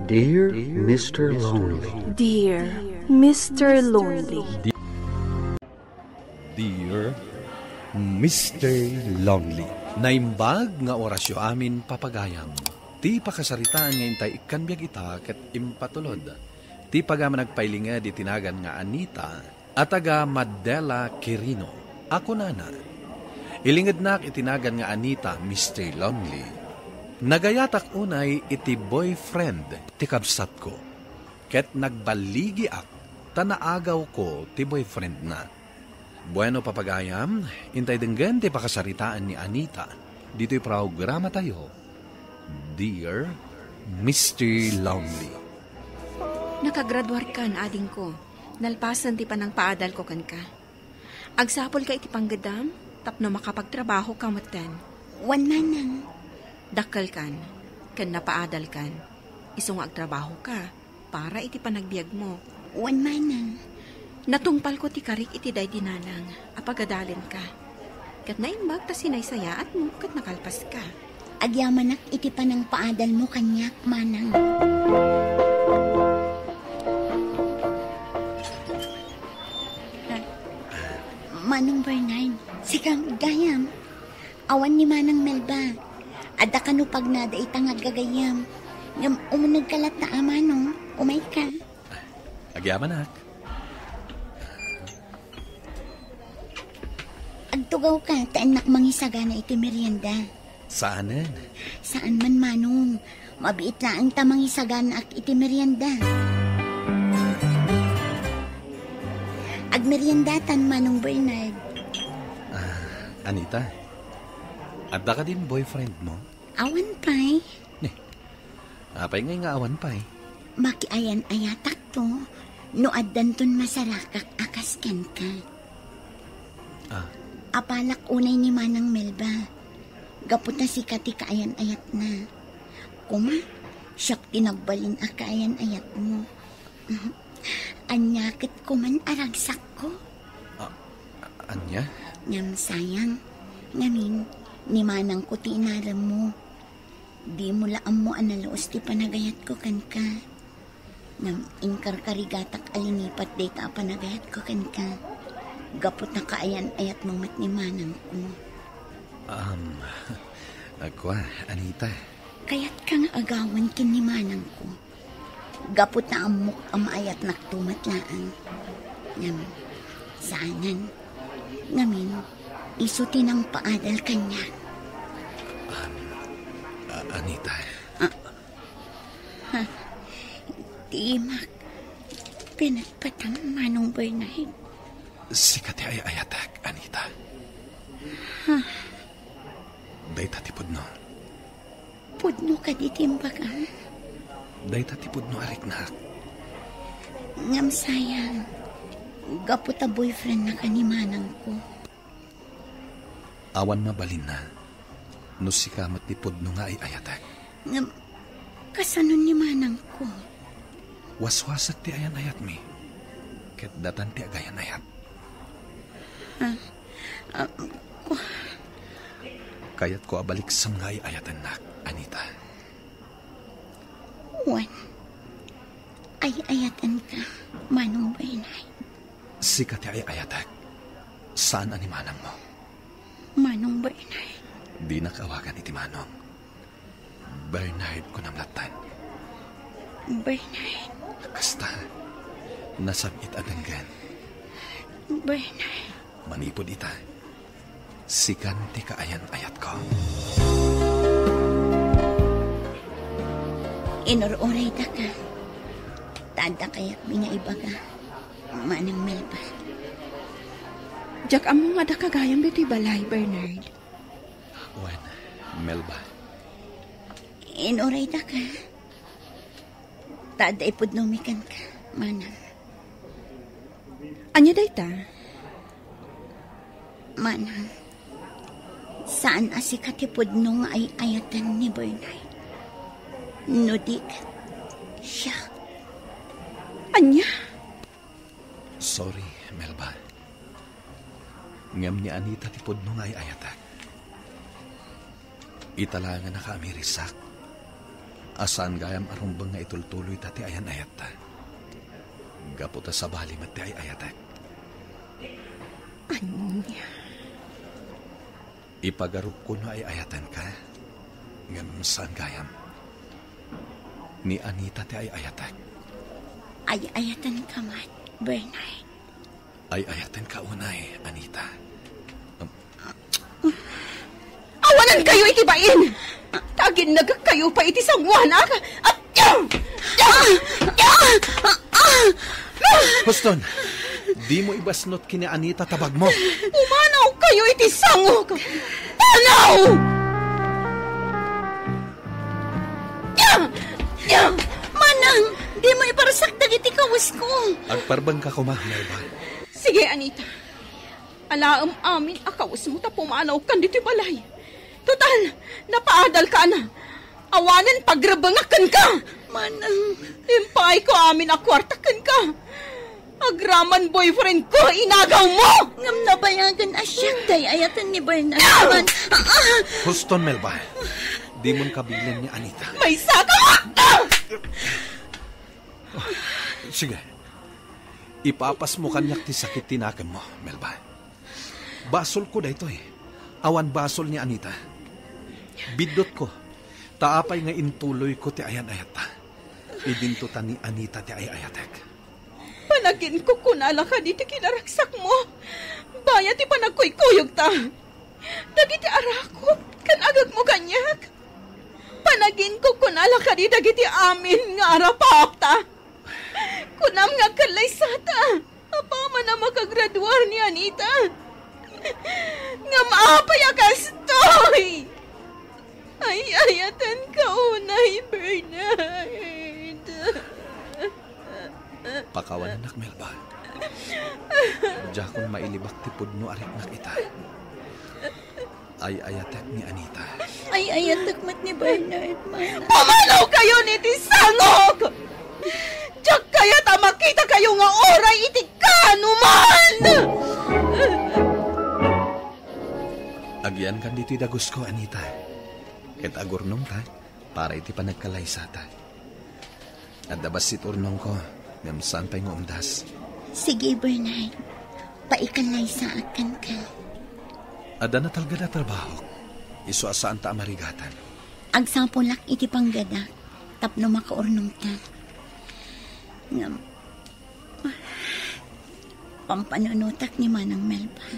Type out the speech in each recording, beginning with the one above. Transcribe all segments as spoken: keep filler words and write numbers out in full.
Dear Mister Lonely. Dear Mister Lonely. Dear Mister Lonely. Naimbag nga orasyo amin, papagayam. Ti pakasaritaan nga intay ikkan biag ita ket impatulod. Ti pagamanagpailinged iti nagan nga Anita a taga Madela, Quirino, a kunana, "Ilingednak iti nagan nga Anita, Mister Lonely. Nagayatak unay iti boyfriend ti kabsatko, ket nagbaligiak ta naagawko ti boyfriendna." Bueno, papagayam, intay denggen ti pakasaritaan ni Anita ditoy programatayo, Dear Mister Lonely. Nakagraduarkan, adingko. Nalpasen ti panangpaadalko kenka. Agsapulka iti panggedam tapno makapagtrabahoka metten. Wen, manang. Dakkelkan ken napaadalkan. Isu nga agtrabahoka para iti panagbiagmo. Wen, manang. Natungpalko ti karik iti daydi nanang a pagadalenka. Ket naimbag ta sinaysayaatmo ket nakalpaska. Agyamanak iti panangpaadalmo kaniak, manang. Manong Bernard, sika gayam. Awan ni Manang Melba. Adda kano pagnada ita nga aggagayyem. Ngem umunegka latta a, manong. Umayka. Agyamanak. Agtugawka ta innak mangisagana iti merienda. Saanen? Saan man, manong. Mabiit laeng ta mangisaganaak iti merienda. Agmeriendatan, Manong Bernard. Ah, Anita, adda kadin boyfriendmo? Awan pay. Ni, apay ngay nga awan pay? Makiayan-ayatakto no addanton masarakak a kas kenka. Ah. Apalak unay ni Manang Melba. Gapu ta sika ti kaayan-ayatna. Kuma, siak ti nagbalin a kaayan-ayatmo. Ania ket kuman a ragsakko? Ah, ania? Ngem sayang, ngamin, ni manangko ti inaremmo. Dimo la ammo a naluos ti panagayatko kenka. Ngem inkarkarigatak a linipat dayta a panagayatko kenka. Gapu ta kaayan-ayatmo met ni manangko. Um, kua, Anita. Kayatka nga agawen ken ni manangko. Gapu ta ammok a maayatnakto met laeng. Ngem, saanen. Ngamin, isu ti nangpaadal kaniak. Ah, ah, Anita. Ah. Ha? Ti imak, pinatpatam, Manong Bernard. Sika ti ay-ayatek, Anita. Ha? Dayta ti pudno. Pudno kadi ti imbaga? Dayta ti pudno a riknak. Ngem sayang, gapu ta boyfriend na ka ni manangko. Awan mabalinna no sika met ti pudno nga ay-ayatek. Ngem, kasano ni manangko? Waswasek ti ayan-ayatmi, ket datan ti agayan-ayat. Ah, ah, ku- Kayatko a baliksem nga ay-ayatennak, Anita. Wen, ay-ayatenka, Manong Bernard. Sika ti ay-ayatek, saan a ni manangmo. Manong Bernard. Dinak awagan iti manong. Bernard, kunam lattan. Bernard. Kasta, nasab-it a denggen. Bernard. Manipud ita, sikan ti kaayan-ayatko. Inur-uraytaka. Ta adda kayatmi nga ibaga, Manang Melba. Diak ammo nga adda gayam ditoy balay, Bernard. Wen, Melba. Inuraytaka. Ta adda ipudnomi kenka, manang. Ania dayta? Manang, saan a sika ti pudno nga ay-ayaten ni Bernard. No di ket, siak. Ania? Sorry, Melba. Ngem ni Anita ti pudno nga ay-ayatek. Ita laeng a nakaamirisak. a saan gayam a rumbeng nga itultuloyta ti ayan-ayatta. Gapu ta sabali met ti ay-ayatek. Ania? Ipagarupko no ay-ayatenka, ngem saan gayam. Ni Anita ti ay-ayatek. Ay-ayatenka met, Bernard. Ay-ayatenka unay, Anita. Awanan kayo iti bain! Ta aginnagek kayo pay iti sangoanak! Huston, dimo ibasnot ken ni Anita ta bagmo. Pumanaw kayo iti sangok! Panaw! Manang, dimo iparsak dagiti kawesko. Agparbengka koma, Melba. Sige, Anita. Alaem amin a kawesmo ta pumanawkan ditoy balay. Total, napaadalka na. Awanen pagrebengak kenka. Manang. Impaayko amin a kuarta kenka. Agraman boyfriendko, inagawmo! Ngem nabayagen a siak ti ay-ayaten ni Bernard. Ah! Huston, Melba. Dimon kabilin ni Anita. Maysaka! Ah! Sige. Ipapasmo kaniak ti sakit ti nakemmo, Melba. Basolko daytoy. Awan basol ni Anita. Biddutko, ta apay nga intuloyko ti ayan-ayatta. Idinto ta ni Anita ti ay-ayatek. Panaginko kunala kadi ti kinaragsakmo. Bayat ti panagkuykuyogta. Dagiti arakop ken agekmo kaniak. Panaginko kunala kadi dagiti amin nga arapaapta. Kunam nga agkallaysata. Apaman a makagraduar ni Anita. Ngem apay a kastoy? Ay-ayatenka unay, Bernard. Pakawannak, Melba. Diakon mailibak ti pudno a riknak ita. Ay-ayatek ni Anita. Ay-ayatek met ni Bernard, manang. Pumanaw kayo iti sangok! Diak kayat a makita kayo nga uray iti kanuman! Agyankan ditoy dagusko, Anita. Ket agurnongta para iti panagkallaysata. Adda bassit urnongko, ngem saan pay nga umdas. Sige, Bernard. Paikallaysaak kenka. Adda natalged a trabahok. Isu a saanta a marigatan. Agsapulak iti panggedak tapno makaurnongta. Ngem, pampanunotak ni Manang Melba.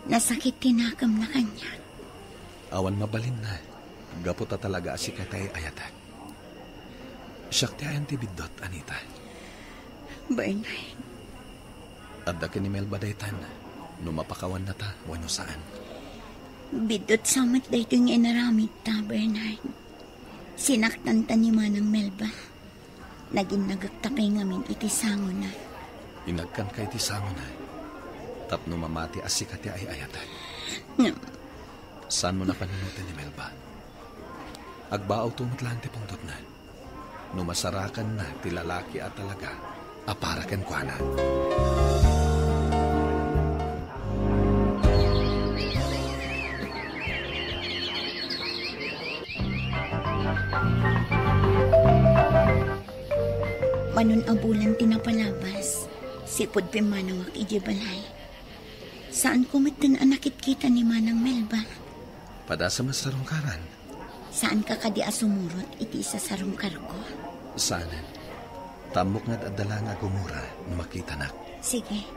Nasakit ti nakemna kaniak. Awan mabalinna, gapu ta talaga a sika ti ay-ayatek. Siak ti ayan ti biddut, Anita. Bernard. Adda ken ni Melba daytan, no mapakawannata wenno saan. Biddut sa met daytoy nga inaramidta, Bernard. Sinaktanta ni Manang Melba. Naginnagekta pay ngamin iti sangona. Inagkanka iti sangona tapno mamati a sika ti ay-ayatek. Ngem, saanmo a panunoten ni Melba. Agbaawto met laeng ti pungtotna no masarakanna ti lalaki a talaga a para kenkuana. Manon a bulan ti napalabas, sipud pimmanawak idiay balay. Saanko metten a nakitkita ni Manang Melba. Padasem a sarungkaran. Saanka kadi a sumurot iti isasarungkarko? Saanen. Ta ammok nga adda laeng a gumura no makitanak. Sige.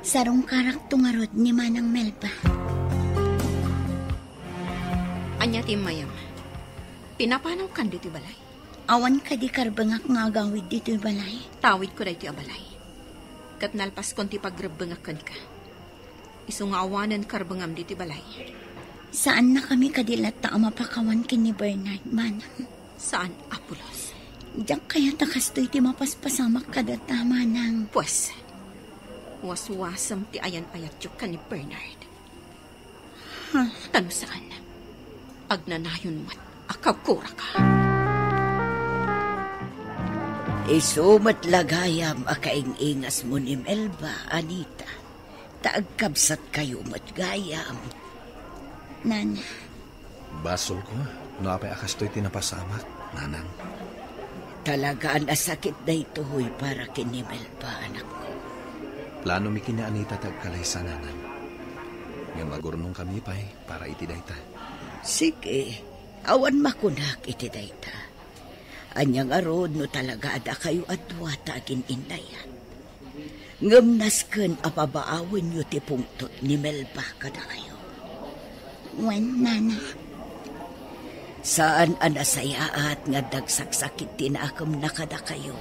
Sarungkarakto ngarud ni Manang Melba. Ania ti immayam? Pinapanawkan ditoy balay? Awan kadi karbengak nga agawid ditoy balay? Tawidko daytoy a balay. Ket nalpaskon ti pagrebbengak kenka. Isu nga awanen karbengam ditoy balay. Saannakami kadi latta a mapakawan ken ni Bernard, manang. Saan a pulos. Diak kayat a kastoy ti mapaspasamak kadata, manang. Pues, waswasem ti ayan-ayatyo ken ni Bernard. Ha? Ta no saan, agnanayon met a kagkuraka. Isu met la gayam a kaing-ingasmo ni Melba, Anita. Ta agkabsatkayo met gayam. Nana. Basolko, No apay a kastoy ti napasamak, nanang? Talaga a nasakit daytoy para ken ni Melba, anakko. Plano mi ken ni Anita ti agkalaysa, nanang. Ngem agurnongkami pay para iti dayta. Sige, awan makunak iti dayta. Ania ngarud no talaga a dakayo a dua ta agin-innayan? Ngem nasken a pabaawenyo ti pungtot ni Melba kadakayo. Wen, nana. Saan a nasayaat nga adda agsaksakit ti naakemna kadakayo,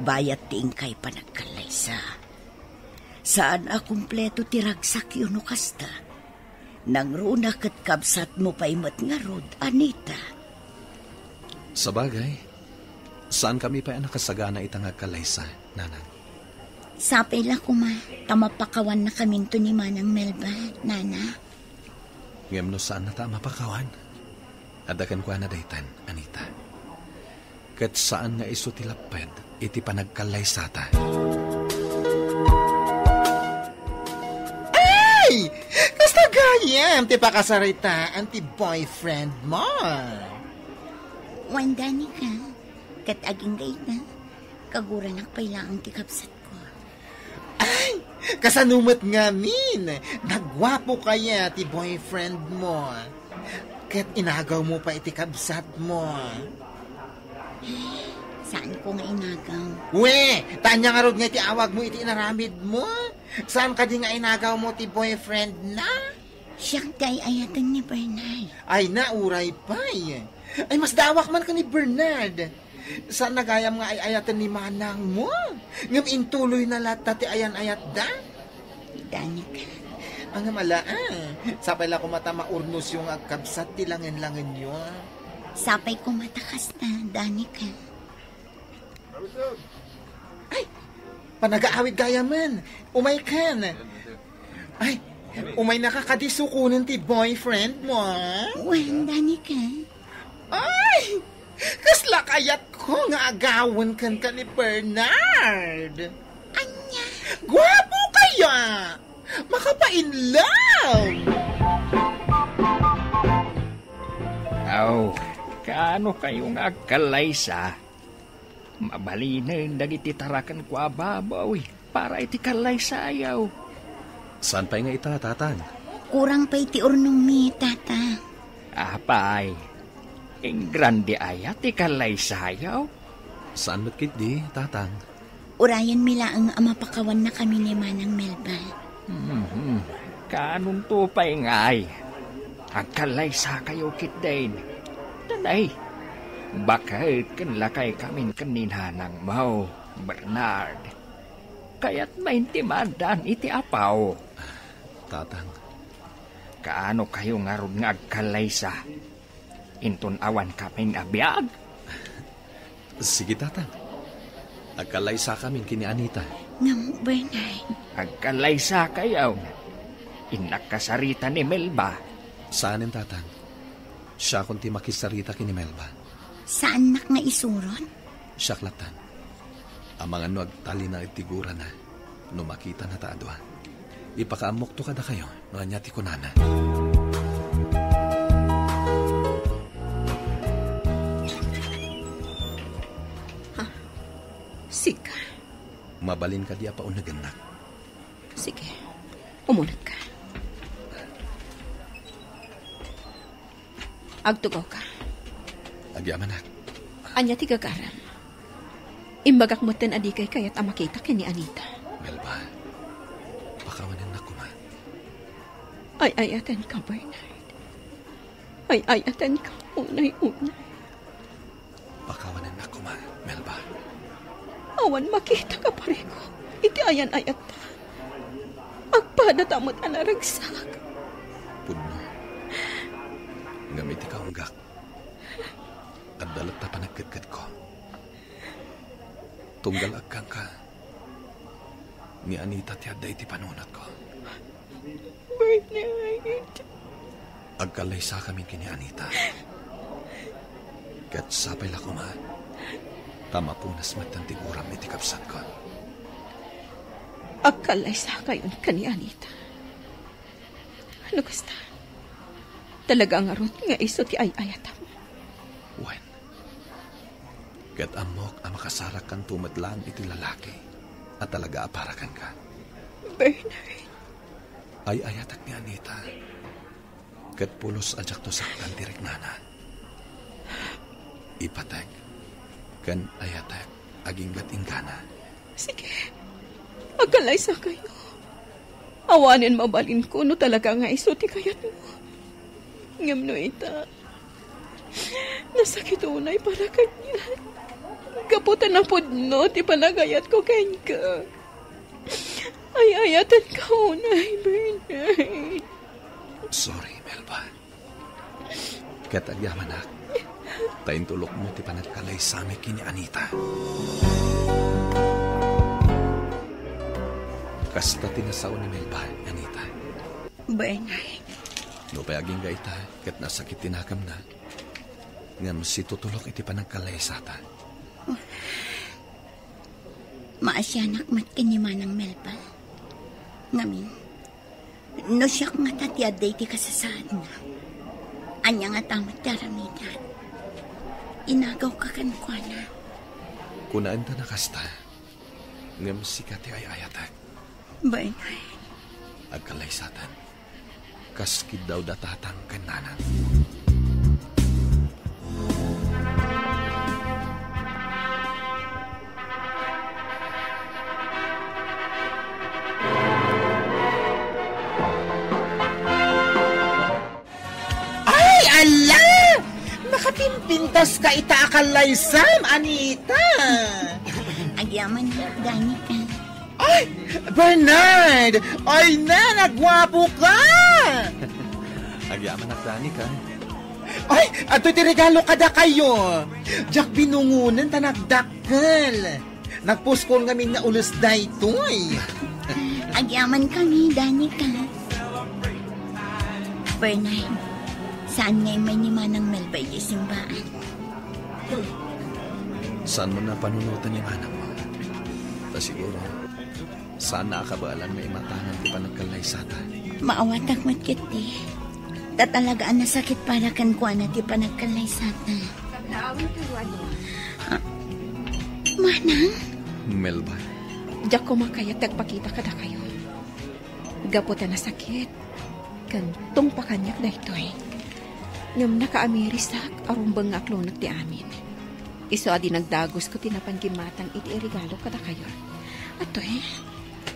bayat ti inkay panagkallaysa. Saan a kumpleto ti ragsakyo no kasta. Nangruna ket kabsatmo pay met ngarud, Anita. Sabagay, saankami pay a nakasagana ita nga agkalaysa, nanang. Sapay la koma, ta mapakawannakaminto ni Manang Melba, nana. Ngem no saannata a mapakawan, adda kenkuana daytan, Anita. Ket saan nga isu ti lapped iti panagkallaysata. Ay! Kasta gayam ti pakasaritaan ti boyfriend mo. Wen, Danica, ket agingga ita, kaguranak pay laeng ti kabsatko. Ay, kasano met ngamin? Nagguapo kaya ti boyfriend mo? Ket inagaw mo pa iti kabsat mo. Saanko nga inagaw. We, ta ania ngarud nga iti awag mo iti inaramid mo? Saan kadi nga inagaw mo ti boyfriend na? Siak ti ay-ayaten ni Bernard. Ay, nauray pay. Ay, masdaawak man ken ni Bernard. Saan na gayam nga ay-ayaten ni manang mo? Ngem intuloy na latta ti ayan-ayatda? Danica. Ngem ala, ah. Sapay la koma ta maurnosyo nga agkabsat ti langen-langenyo. Sapay koma ta kasta, Danica. Ay, panagaawid gayamen. Umaykan. Ay, umaynaka kadi sukonen ti boyfriend mo, ah? Wen, Danica. Ay, kasla kayatko nga agawen kenka ni Bernard. Ania? Guapo kaya? Makapa-in love. Aw, kaano kayo nga agkalaysa? Mabalinen dagiti tarakenko a babaw para iti kallaysayo. Saan pay nga ita, Tatang? Kurang pay ti urnongmi, Tata. Apay, ingrande aya ti kallaysayo? Saan met ketdi, Tatang. Urayenmi laeng a mapakawannakami ni Manang Melba. Mhm. Kaanonto pay ngay? Agkallaysakayo ketdin. Danay, baket ken lakaykamin ken ni nanangmo, Bernard. Kayat maintimadan iti apaw. Tatang. Kaano kayo ngarud nga agkallaysa? Inton awan kamin a biag? Sige, Tatang. Agkallaysakamin ken ni Anita. Ngem, Bernard. Agkallaysakayo. Innak kasarita ni Melba. Saanen, Tatang. Siakon ti makisarita ken ni Melba. Saannak nga isurot? Siak lattan. Amangan no agtalinaed ti gurana no makitana ta adua. Ipakaammokto kadakayo no ania ti kunana. Ha? Sika? Mabalin kadi a paunegennak? Sige. Umunotka. Agtugawka. Agyamanak. Ania ti gagaram? Imbagak metten a dikay kayat a makita ken ni Anita. Melba, pakawanennak koma. Ay-ayatenka, Bernard. Ay-ayatenka unay-unay. Pakawanennak koma, Melba. Awan makita nga pariko iti ayan-ayatta. Agpadata met a naragsak. Pudno. Ngem iti kaunggak, adda latta panagkedkedko. Tunggal agkanka, ni Anita ti adda iti panunotko. Bernard. Agkallaysakamin ken ni Anita. Ket sapay la koma, ta mapunas metten ti guram iti kabsatko. Agkallaysakayon ken ni Anita. No kasta, talaga ngarud nga isu ti ay-ayatam. Ammok a makasarakkanto met laeng iti lalaki a talaga a para kenka. Bernard. Ay-ayatek ni Anita, ket pulos a diakto saktan ti riknana. Ipatek ken ayatek agingga't inggana. Sige, agkallaysakayo. Awanen mabalinko no talaga nga isu ti kayatmo. Ngem no ita, nasakit unay para kanian. Gapu ta napudno ti panagayatko kenka. Ay-ayatenka unay, Bernard. Sorry, Melba. Ket agyamanak, ta intulokmo ti panagkallaysami ken ni Anita. Kasta ti nasao ni Melba, Anita. Bernard. Nupay agingga ita, ket nasakit ti nakemna, ngem situtulok iti panagkallaysata. Maasianak met ken ni Manang Melba. Ngamin, no siak ngata ti adda iti kasasaadna, ania ngata met ti aramidek? Inagawka kenkuana. Kunaenta a kasta, ngem sika ti ay-ayatek. Bernard. Agkallaysaten. Kas kiddaw da tatang ken nanang. Ay, ala! Nakapimpintaska ita a kallaysam, Anita! Agyaman, Danica. Ay, Bernard! Ay, na, nagwapo ka! Agyamanak, Danica. Ay, adtoy ti regalo kadakayo. Diak binungonen ta nagdakkel. Nagpuskol ngamin nga ules daytoy. Agyaman kami, Danica. Bernard, saan nga immay ni Manang Melba iti simbaan? Saan mo napanunotan ni Manang mo? Ta siguro, saan na a kabaelan nga imatangan ti panagkallaysata. Maawatak met ketdi. Ta talaga a nasakit para kenkuana ti panagkallaysata. Naawan kayo, ano? Ah, Manang? Melba. Diak koma kayat ti agpakita kadakayo. Gapu ta nasakit, ken tungpakaniak daytoy. Ngem nakaamirisak a rumbeng nga aklonek ti amin. Isu a dinagdagosko ti napan gimmatang iti iregalo kadakayo. Atoy,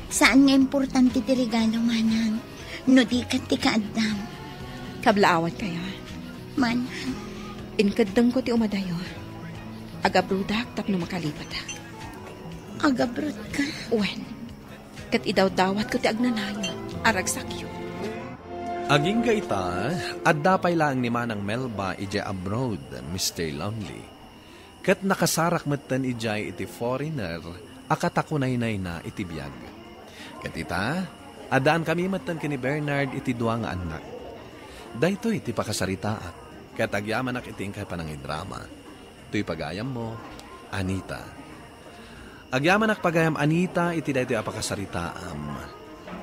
saan nga importante ti regalo, Manang, no di ket ti kaaddam. Kablaawan kayo. Manang. Inkeddengko ti umadayo. Agabrodak tapno makalipatak. Agabrodka? Wen, ket idawdawatko ti agnanayon a ragsakyo. Agingga ita, adda pay laeng ni Manang Melba idiay abroad, Mister Lonely. Ket nakasarak metten idiay iti foreigner a katakunaynayna iti biag. Ket ita, addaan kami metten ken ni Bernard iti dua nga annak. Daytoy ti pakasaritaak, ket agyamanak iti inkay panangidrama. Toy pagayammo, Anita. Agyamanak pagayam, Anita, iti daytoy a pakasaritaam.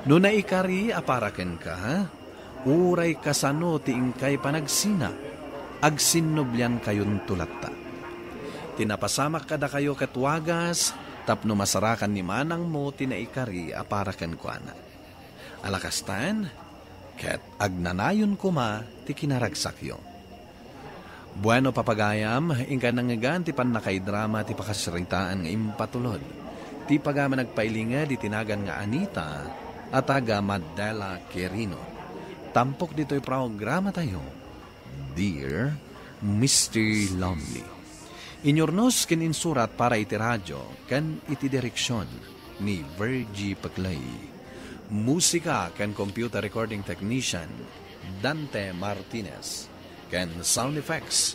No naikari a para kenka, uray kasano ti inkay panagsina, agsinnubliankayonto latta. Ti napasamak kadakayo ket wagas tapno masarakan ni manangmo ti naikari a para kenkuana. Ala kastan, ket agnanayon koma ti kinaragsakyo. Bueno, papagayam, inkay nangngegan ti pannakaidrama ti pakasaritaan nga impatulod. Ti pagayam a nagpailinged iti nagan nga Anita a taga Mandela, Quirino. Tampok ditoy programatayo, Dear Mister Lonely. Inyurnos ken insurat para iti radio ken iti direksion ni Virgie Peclay. Musika ken computer recording technician, Dante Martinez. Ken sound effects,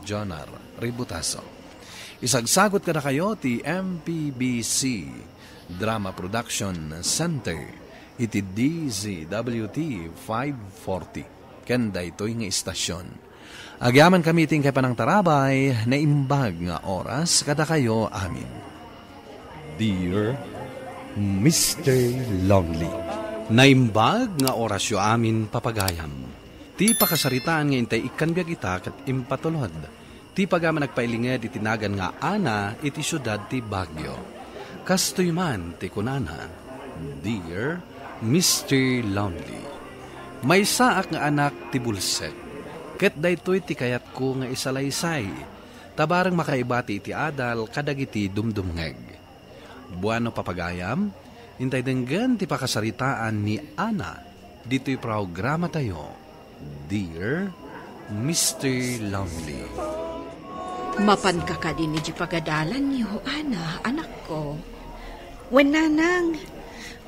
Jonar Ributaso. Isagsagot kadakayo ti M P B C Drama Production Center iti D Z W T five forty ken daytoy nga istasyon. Agyamankami iti inkay panangtarabay, naimbag nga oras kadakayo amin. Dear Mister Lonely. Naimbag nga orasyo amin, papagayam. Ti pakasaritaan nga intay ikkan biag ita ket impatulod Ti pagam a nagpailinged iti nagan nga Ana iti siudad ti Baguio. Kastoy man ti kunana, "Dear Mister Lonely, maysaak nga anak ti bulsek, ket daytoy ti kayatko nga isalaysay, ta bareng makaibati iti adal kadagiti dumdumngeg." Bueno, papagayam, intay denggen ti pakasaritaan ni Ana ditoy programatayo, Dear Mister Lonely. Mapanka kadin idiay pagadalanyo, Ana, anakko? Wen, nanang,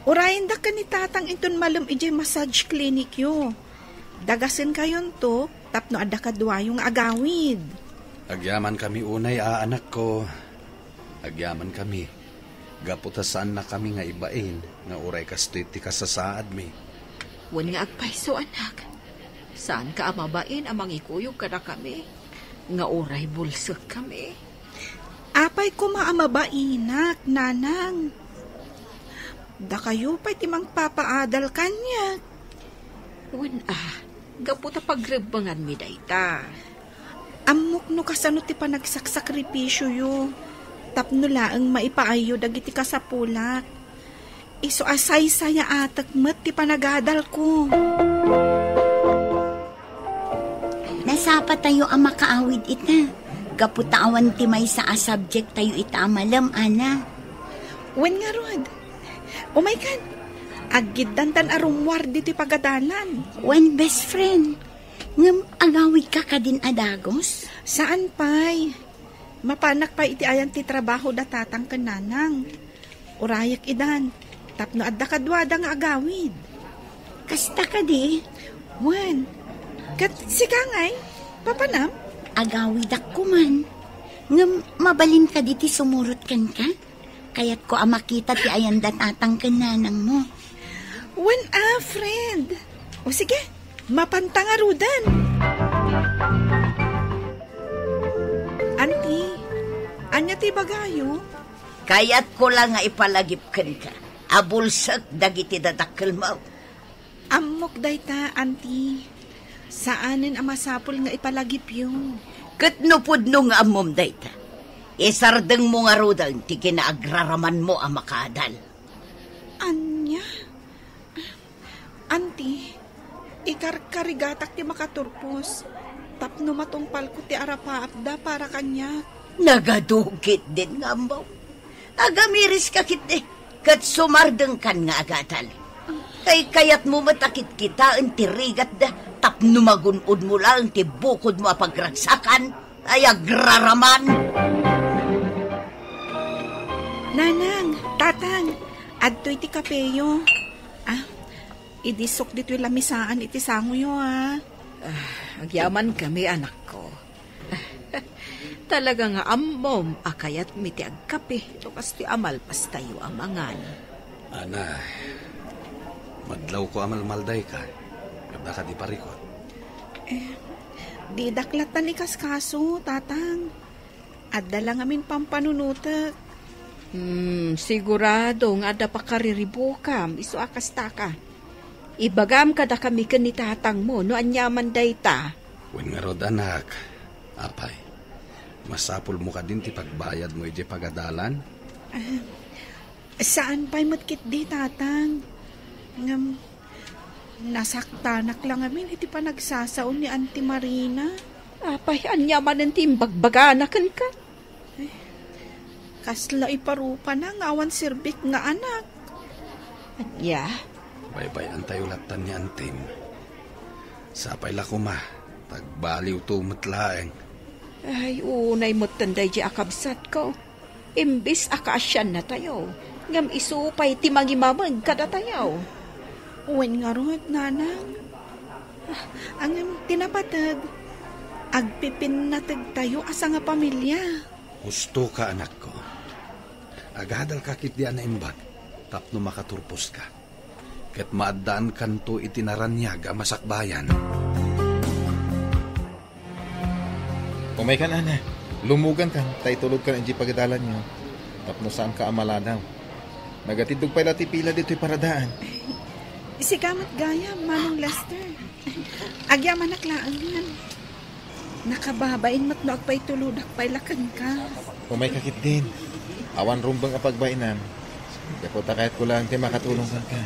urayendak ken ni tatang inton malem idiay massage clinicyo. Dagasenkayonto tapno adda kaduayo nga agawid. Agyamankami unay a, anakko. Agyamankami. Gapu ta saannakami nga ibain nga uray kastoy ti kasasaadmi. Wen nga agpayso, anak. Saanka a mabain a mangikuyog kadakami nga uray bulsekkami. Apay koma a mabainak, nanang? Dakayo pay ti mangpapaadal kaniak. Wen a, gapu ta pagrebbenganmi dayta. Ammok no kasano ti panagsaksakripisiyo tapno laeng maipaayyo dagiti kasapulak. Isu a saysayaatek met ti panagadalko. Nasapatayo a makaawid ita, gapu ta awan ti maysa a subject tayo ita a malem, Ana. Wen ngarud, umaykan, aggiddantan a rummuar ditoy pagadalan. Wen, best friend, ngem agawidka kadin a dagus? Saan pay. Mapanak pay iti ayan ti trabaho da tatang ken nanang. Urayek idan, tapno adda kaduada nga agawid. Kasta kadi? Wen. Ket sika ngay, papanam? Agawidak koman. Ngem mabalin kadi ti sumurot kenka? Kayatko a makita ti ayan da tatang ken nanangmo. Wen a, friend. O sige, mapanta ngaruden. Anti, ania ti ibagayo? Kayatko la nga ipalagip kenka a bulsek dagiti dadakkelmo. Ammok dayta, Anti. Saanen a masapul nga ipalagipyo. Ket no pudno nga ammom dayta, isardengmo ngaruden ti kinaagraramanmo a makaadal. Ania? Anti, ikarkarigatak ti makaturpos tapno matungpalko ti arapaapda para kaniak. Nagadu ketdin nga ammom. Agamiriska ketdi, ket sumardengkan nga agadal. Kaykayatmo met a kitkitaen ti rigatda tapno magun-odmo laeng ti bukodmo a pagragsakan ay agraraman. Nanang, tatang, adtoy ti kapeyo. Ah, idisok ditoy lamisaan iti sangoyo, ah. Ah, agyamankami, anakko. Talaga nga ammom a kayatmi ti agkape no kastoy a malpastayo a mangan. Ana, madlawko a malmaldayka. Adda kadi parikut? Eh, didak lattan ikaskaso, tatang. Adda la ngamin pampanunotek. Hmm, sigurado nga adda pakariribukam, isu a kastaka. Ibagam kadakami ken ni tatangmo no aniaman dayta. Wen ngarud, anak, apay, masapulmo kadin ti pagbayadmo idiay pagadalan? Ah, saan pay met ketdi, tatang. Ngem, nasaktanak la ngamin iti panagsasao ni Auntie Marina. Apay, ania manen ti imbagbagana kenka? Ay, kasla iparupana nga awan serbik nga anak. Ania? Baybay-antayo lattan ni Antim. Sapay la koma, ta agbaliwto met laeng. Ay, unay metten daydi a kabsatko. Imbes a kaasiannatayo, ngem isu pay ti mangimameg kadatayo. Wen ngarud, nanang. Ah, ngem ti napateg, agpipinnategtayo a sangapamilia. Husto ka, anakko. Agadalka ketdi a naimbag tapno makaturposka. Ket maaddaankanto iti naraniag a masakbayan. Umaykan, Ana. Lumugankan, ta itulodkan idiay pagadalanyo. Tapno saanka a maladaw. Nagatiddog pay la ti pila ditoy paradaan. Sika met gayam, Manong Lester. Agyamanak laengen. Nakababain met no agpaitulodak pay la kenka. Umayka ketdin. Awan rumbeng a pagbainam. Gapu ta kayatko laeng ti makatulong kenka.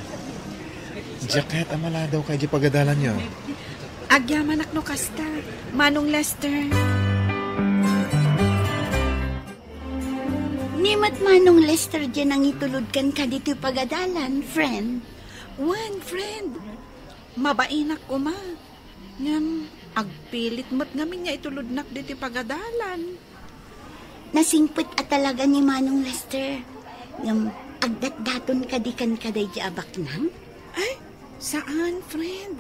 Diak kayat a maladawka idiay pagadalanyo. Agyamanak no kasta, Manong Lester. Ni met Manong Lester diay nangitulod kenka ditoy pagadalan, friend. Wen, friend. Mabainak koma. Ngem, agpilit met ngamin nga itulodnak ditoy pagadalan. Nasingpet a talaga ni Manong Lester. Ngem, agdatdaton kadi kenka daydiay a baknang? Ay, saan, friend.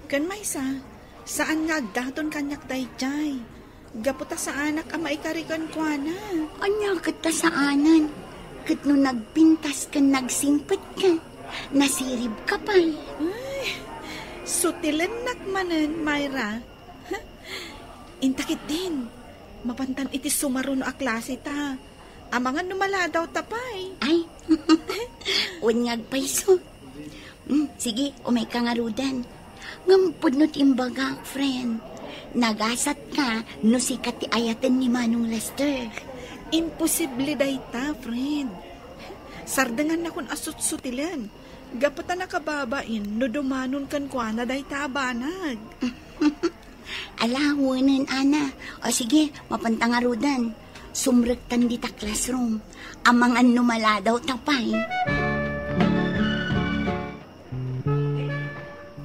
Ken maysa, saan nga agdaton kaniak daydiay. Gapu ta saanak a maikari kenkuana. Ania ket ta saanen? Ket no nagpintas ken nagsingpet ka, nasirib ka pay. Ay, sutilennak manen, Myra. Inta ketdin, mapantan iti sumaruno a klase ta. Amangan no maladaw ta pay. Ay, wen nga agpayso. Mm, sige, umayka ngaruden. Ngem pudno ti imbagak, friend. Nagasat ka no sika ti ayaten ni Manong Lester. Imposible dayta, friend. Sardengannakon a sutsutilen. Gapu ta nakababain no dumanon kenkuana dayta a banag. Ala, wenen, Ana. O sige, mapanta ngaruden. Sumrektan dita classroom. Amangan no maladaw ta pay.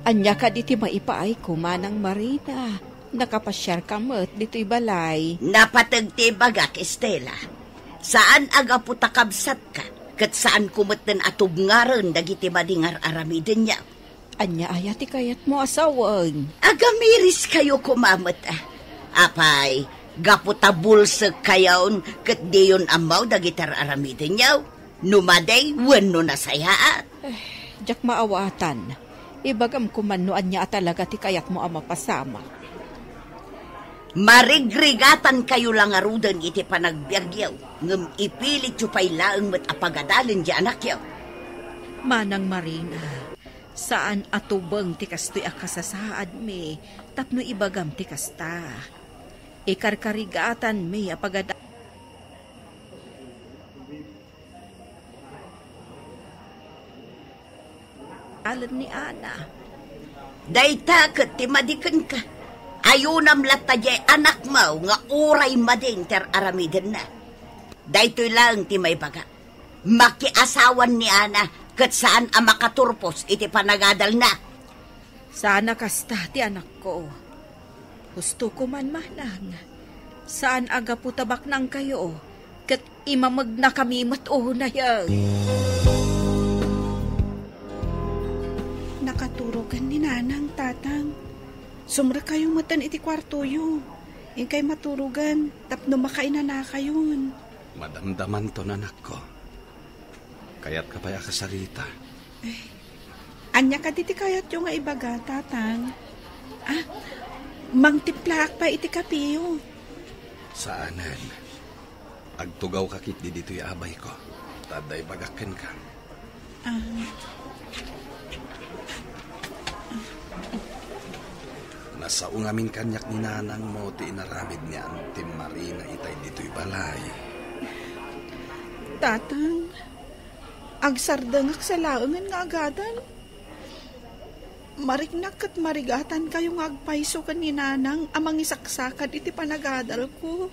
Ania kadi ti maipaayko, Manang Marina? Nakapasiarka met ditoy balay. Napateg ti ibagak, Estela. Saan a gapu ta kabsatka, ket saanko metten a tubngaren dagiti madi nga ar-aramidenyo. Ania aya ti kayatmo a sawen? Agamiriskayo koma met, a. Apay, gapu ta bulsekkayon ket diyon ammo dagiti ar-aramidenyo, no madi wenno nasayaat. Eh, diak maawatan. Ibagam koman no ania a talaga ti kayatmo a mapasamak. Marigrigatankayo la ngaruden iti panagbiagyo, ngem ipilityo pay laeng met a pagadalen ti anakyo. Manang Marina, saan a tubeng ti kastoy a kasasaadmi tapno ibagam ti kasta. Ikarkarigatanmi a pagada- Alen ni Ana. Dayta ket ti madi kenka. Ayunam latta diay anakmo nga uray madin ti ar-aramidenna. Daytoy laeng ti maibaga. Makiasawan ni Ana ket saan a makaturpos iti panagadalna. Saan a kasta ti anakko. Husto koman, manang. Saan a gapu ta baknangkayo, ket imamegnakami met unayen. Nakaturogen ni Nanang, Tatang. Sumrekkayo metten iti kuartoyo. Inkay maturogen tapno makainanakayon. Madamdamanton, anakko. Kayatka pay a kasarita? Ay, ania kadi ti kayatyo nga ibaga, Tatang? Ah, mangtimplaak pay iti kapeyo. Saanen. Agtugawka ketdi ditoy abayko. Ta adda ibagak kenka. Ah. Nasao ngamin kaniak ni nanangmo ti inaramid ni Auntie Marina itay ditoy balay. Tatang, agsardengak sa laengen nga agadal. Mariknak ket marigatankayo nga agpayso ken ni Nanang a mangisaksakad iti panagadalko.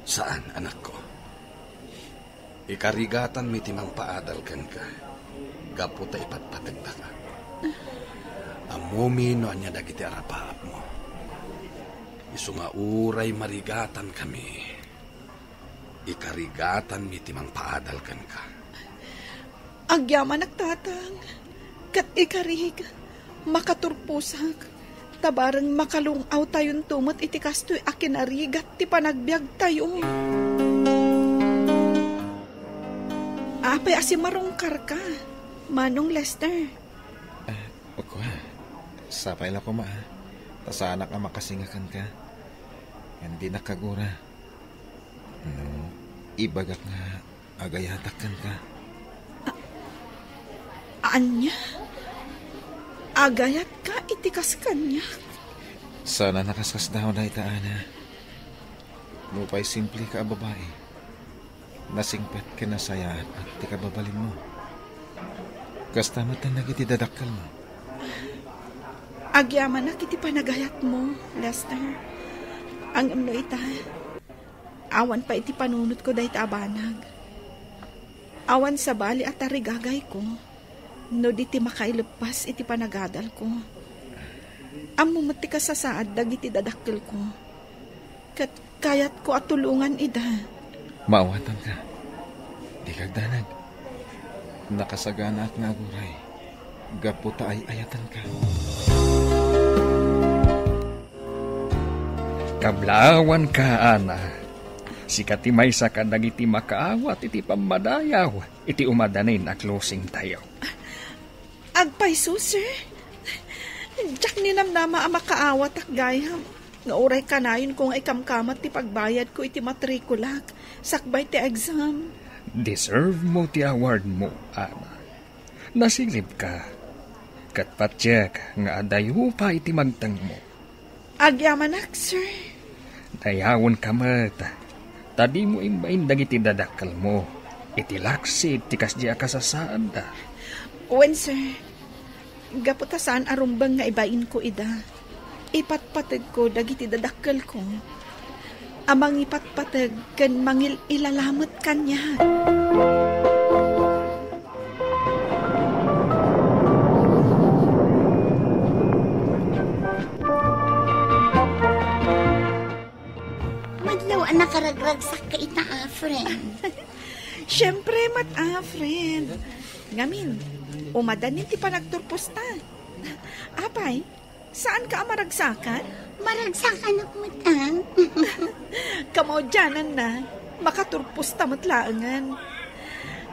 Saan, anakko. Ikarigatanmi ti mangpaadal kenka, gapu ta ipatpategdaka. Ammomi no ania dagiti arapaapmo. Isu nga uray marigatankami, ikarigatanmi ti mangpaadal kenka. Agyamanak, Tatang, ket ikarik, makaturposak, ta bareng makalung-awtayonto met iti kastoy a kinarigat ti panagbiagtayo. Apay a simarungkarka, Manong Lester? Ah, kua, sapay la koma, ta saanak a makasinga kenka. Ngem dinak kagura. No, ibagak nga agayatak kenka. A-, ania? Agayatka iti kas kaniak? Saan a nakaskasdaaw dayta, Ana. Nupay simple ka a babai, nasingpet ken nasayaat ti kababalinmo. Kasta met dagiti dadakkelmo. Agyamanak iti panagayatmo, Lester. Ngem no ita, awan pay iti panunotko dayta a banag. Awan sabali a tarigagayko no di ti makaileppas iti panagadalko. Ammo met ti kasasaad dagiti dadakkelko. Ket kayatko a tulongan ida. Maawatanka. Dika agdanag. Nakasaganaak nga aguray gapu ta ay-ayatenka. Kablaawanka, Ana. Sika ti maysa kadagiti makaawat iti pammadayaw iti umadanin a closingtayo. Agpayso, sir. Diak ninamnama a makaawatak gayam nga uray kanayonko nga ikamkamat ti pagbayadko iti matrikulak sakbay ti exam. Deserve mo ti award mo, Ana. Nasilibka. Ket patiek nga adayo pay ti magtengmo. Agyamanak, sir. Dayawenka met, ta dimo imbain dagiti dadakkelmo iti laksid ti kasdi a kasasaadda. Wen, sir. Gapu ta saan a rumbeng nga ibainko ida, ipatpategko dagiti dadakkelko a mangipatpateg ken mangil-ilalamet kaniak. Madlaw a nakaragragsak ka ita, a, friend. Siempre met, a, friend. Ngamin, umadanin ti panagturposta. Apay, saan ka a maragsakan? Maragsakanak met, a. Kamaudiananna, makaturposta met laengen.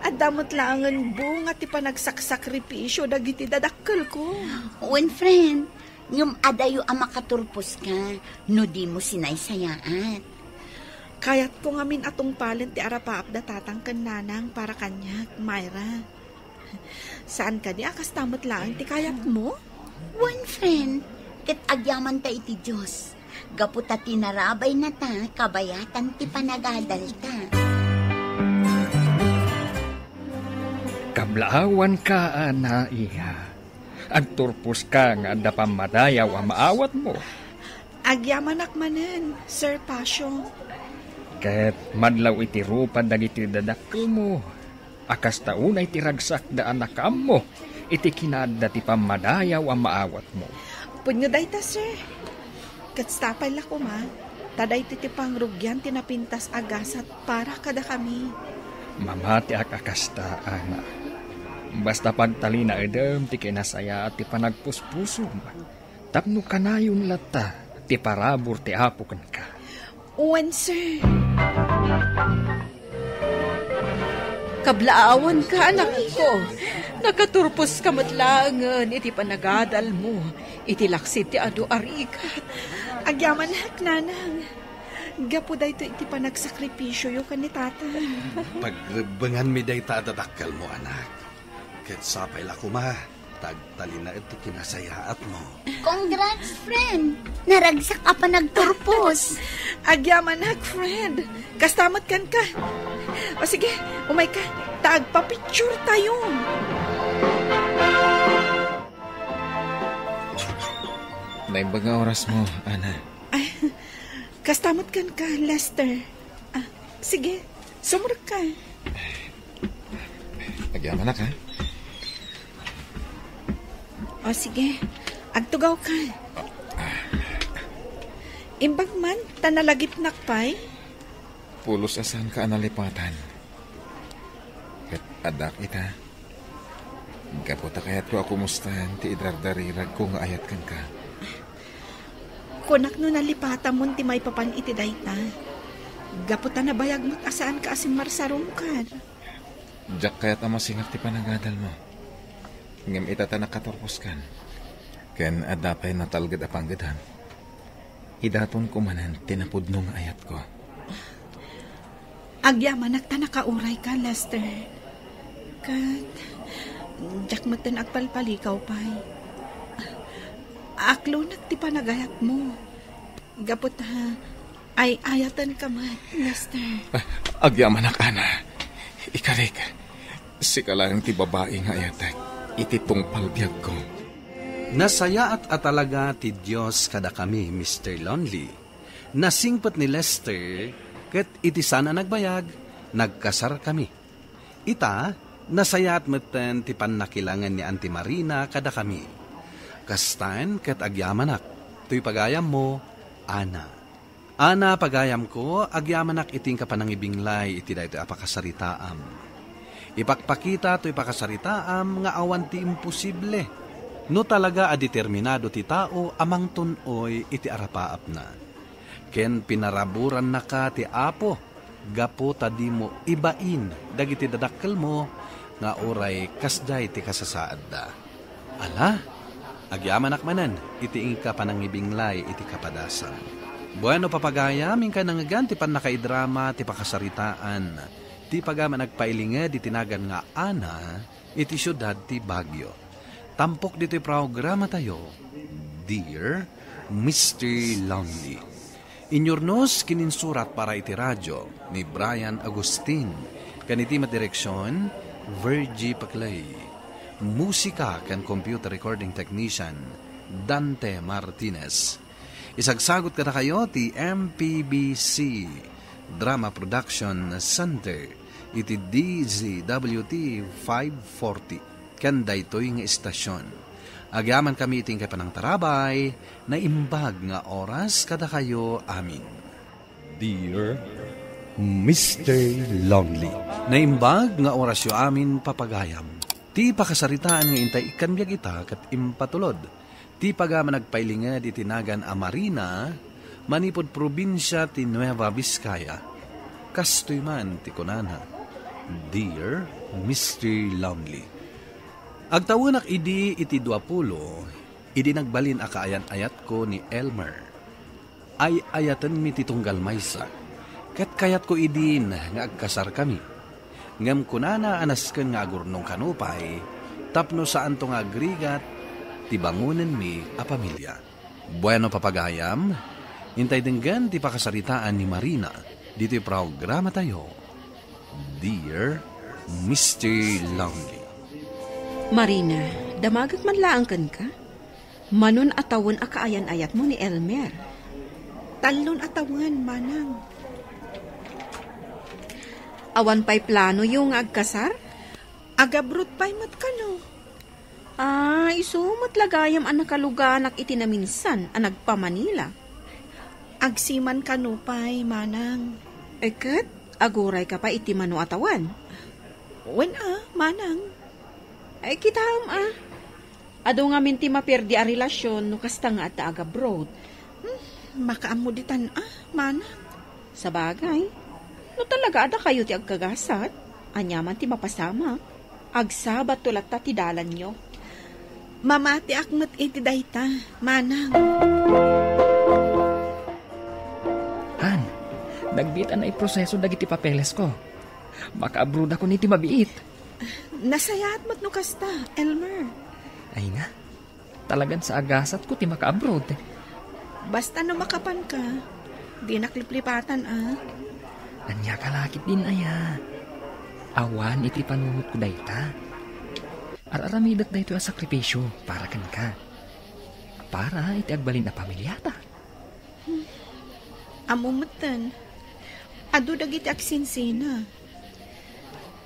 Adda met laengen bunga ti panagsaksakripisio dagiti dadakkelko. Wen, friend, ngem adayo a makaturposka no dimo sinaysayaat. Kayatko ngamin a tungpalen ti arapaapda tatang ken nanang para kaniak, Myra. Saan kadi a kasta met laeng ti kayatmo? Wen, friend, ket agyamanta iti Dios, gapu ta tinarabaynata kabayatan ti panagadalta. Kablaawanka, Ana, iya. Agturposka nga adda pammadayaw a maawatmo. Agyamanak manen, Sir Pasio. Ket madlaw iti rupad dagiti dadakkelmo a kasta unay ti ragsakda a nakaammo iti kinaadda ti pammadayaw a maawatmo. Pudno dayta, sir. Ket sapay la koma, ta daytoy ti pangrugian ti napintas a gasat para kadakami. Mamatiak a kasta, Ana. Basta pagtalinaedem ti kinasayaat ti panagpuspusom. Tapno kanayon latta ti parabur ti Apo kenka. Wen, sir. Kablaawanka, anakko. Nakaturposka met laengen iti panagadalmo iti laksid ti adu a rigat. Agyamanak, nanang. Gapu daytoy iti panagsakripisioyo ken ni tatang. Pagrebbenganmi dayta a dadakkelmo, anak. Ket sapay la koma, ta agtalinaed ti kinasayaatmo. Congrats, friend! Naragsak a panagturpos. Agyamanak, friend. Kasta met kenka. O sige, umayka, ta agpapicture tayo. Naimbag nga orasmo, Ana. Ay, kasta met kenka, Lester. Ah, sige, sumrekka. Agyamanak, ha? O, sige. Agtugawka. Imbag man, ta nalagipnak pay. Pulos a saanka a nalipatan. Ket addak ita. Gapu ta kayatko a kumustaan ti idardariragko nga ayat kenka. Kunak no nalipatamon ti maipapan iti dayta. Gapu ta nabayag met a saanka a simmarsarungkar. Diak kayat a masingak ti panagadalmo. Ngem ita ta nakaturposkan. Ken adda pay natalged a panggedam. Idatonko manen ti napudno nga ayatko. Agyamanak ta nakaurayka, Lester. Ket diak metten agpalpalikaw pay. Aklonek ti panagayatmo. Gapu ta, ay-ayatenka met, mister. Agyamanak, Ana. Ikarik, sika laeng ti babai nga ayatek iti tungpal biagko. Nasayaat a talaga ti Dios kadakami, mister Lonely. Nasingpet ni Lester, ket iti saan a nagbayag, nagkasarkami. Ita, nasayaat metten ti pannakilangen ni Auntie Marina kadakami. Kastaen ket agyamanak, toy pagayammo, Ana. Ana, pagayamko, agyamanak iti inka panangibinglay iti daytoy a pakasaritaam. Ipakpakita toy pakasaritaam nga awan ti imposible no talaga a determinado ti tao a mangtun-oy iti arapaapna. Ken pinaraburannaka ti Apo gapu ta dimo ibain dagiti dadakkelmo nga uray kasdiay ti kasasaadda. Ala, agyamanak manen iti inka panangibinglay iti kapadasam. Bueno, papagayam, inka nangngegan ti pannakaidrama ti pakasaritaan ti pagayam a nagpailinged iti nagan nga Ana iti siudad ti Baguio. Tampok ditoy programatayo, Dear mister Lonely. Inyurnos ken insurat para iti radio ni Brian Agustin, ken iti met direksion, Virgie Paclay. Musika ken computer recording technician, Dante Martinez. Isagsagut kadakayo ti M P B C Drama Production Center iti D Z W T five forty ken daytoy nga istasion. Agyamankami iti inkay panangtarabay, naimbag nga oras kadakayo amin. Dear mister Lonely. Naimbag nga orasyo amin, papagayam. Ti pakasaritaan nga intay ikkan biag ita ket impatulod ti pagayam a nagpailinged iti nagan a Marina manipud probinsia ti Nueva Vizcaya. Kastoy man ti kunana, Dear mister Lonely. Agtawenak idi iti duapulo, idi nagbalin a kaayan-ayatko ni Elmer. Ay-ayatenmi ti tunggal maysa, ket kayatko idin nga agkasarkami. Ngem kunana a nasken nga agurnong kano pay tapno saanto nga agrigat ti bangonenmi a pamilya. Bueno, papagayam, intay denggen ti pakasaritaan ni Marina ditoy programatayo, Dear mister Lonely. Marina, damagek man laeng kenka? Manon a tawen a kaayan-ayatmo ni Elmer? Tallon a tawen, manang. Awan pay planoyo nga agkasar? Agabrod pay met kano. Ah, isu met la gayam a nakaluganak iti naminsan a nagpa-Manila. Agsiman kano pay, manang. E ket, agurayka pay iti mano a tawen? Wen a, manang. Ay, kitaem a. Adu ngamin ti maperdi a relasyon no kasta nga adda agabroad. Hmm, makaammo ditan a, manang. Sabagay, no talaga a dakayo ti agkagasat, ania man ti mapasamak? Agsabatto latta ti dalanyo. Mamatiak met iti dayta, manang. Han, nagbiit a naiproseso dagiti papelesko. Makaabrodakon iti mabiit. Nasayaat met no kasta, Elmer. Ay nga, talagan sa agasatko ti makaabroad. Basta no makapanka, dinak liplipatan, a. Ania ka lakit din, aya? Awan iti panunotko dayta. Ar-aramidek daytoy a sakripisio para kenka. Para iti agbalin a pamilyata. Ammo metten, adu dagiti agsinsina.